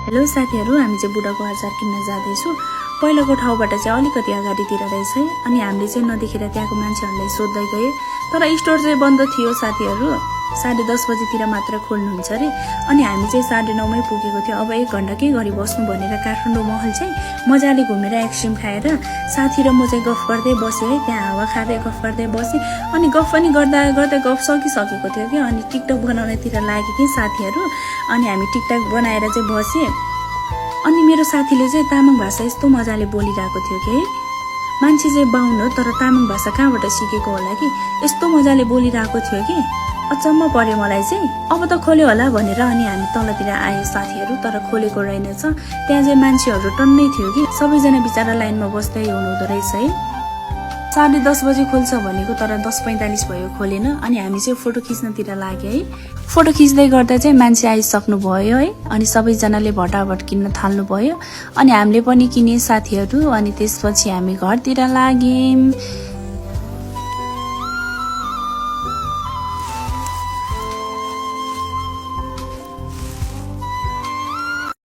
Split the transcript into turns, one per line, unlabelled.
Hello साथीहरु, हामी चाहिँ बुढाको अचार किन्न जाँदैछौँ। पहिलाको ठाउँबाट चाहिँ अलिकति अगाडितिर रहेछ है। अनि हामीले चाहिँ नदेखेर त्यहाँको मान्छेहरूलाई सोध्दै गए, तर स्टोर चाहिँ बन्द थियो साथीहरु। 10:30 बजेतिर मात्र खोल्नुहुन्छ रे। अनि हामी चाहिँ 9:30 मै पुगेको थियो। अब 1 घण्टा के गरी बस्नु भनेर काठमाडौँ महल चाहिँ मजाले घुमेर आइसक्रिम खाएर साथी र म चाहिँ गफ गर्दै बसे है। त्यहाँ हावा खाँदै गफ गर्दै बसे। अनि गफ पनि गर्दा गर्दै गफ सकिसकेको थियो के। अनि टिकटक बनाउनेतिर लागे कि साथीहरु। अनि हामी टिकटक बनाएर चाहिँ बसे। अनि मेरो साथीले चाहिँ तामाङ भाषा यस्तो मजाले बोलिरहेको थियो के। मान्छे चाहिँ बाहुन हो, तर तामाङ भाषा कहाँबाट सिकेको होला कि यस्तो मजाले बोलिरहेको थियो कि अचम्म पर्यो मलाई चाहिँ। अब त खोल्यो होला भनेर अनि हामी तलतिर आए साथीहरु, तर खोलेको रहेनछ। त्यहाँ चाहिँ मान्छेहरु टन्नै थियो कि सबैजना बिचारा लाइनमा बस्दै हुनुहुँदो रहेछ है। 10:30 बजे खोल्छ भनेको, तर 10:45 भयो खोलेन। अनि हामी चाहिँ फोटो खिच्नतिर लाग्यो है। फोटो खिच्दै गर्दा चाहिँ मान्छे आइसक्नु भयो है। अनि सबैजनाले भटाभट किन्न थाल्नु भयो। अनि हामीले पनि किने साथीहरु। अनि त्यसपछि हामी घरतिर लाग्यौं।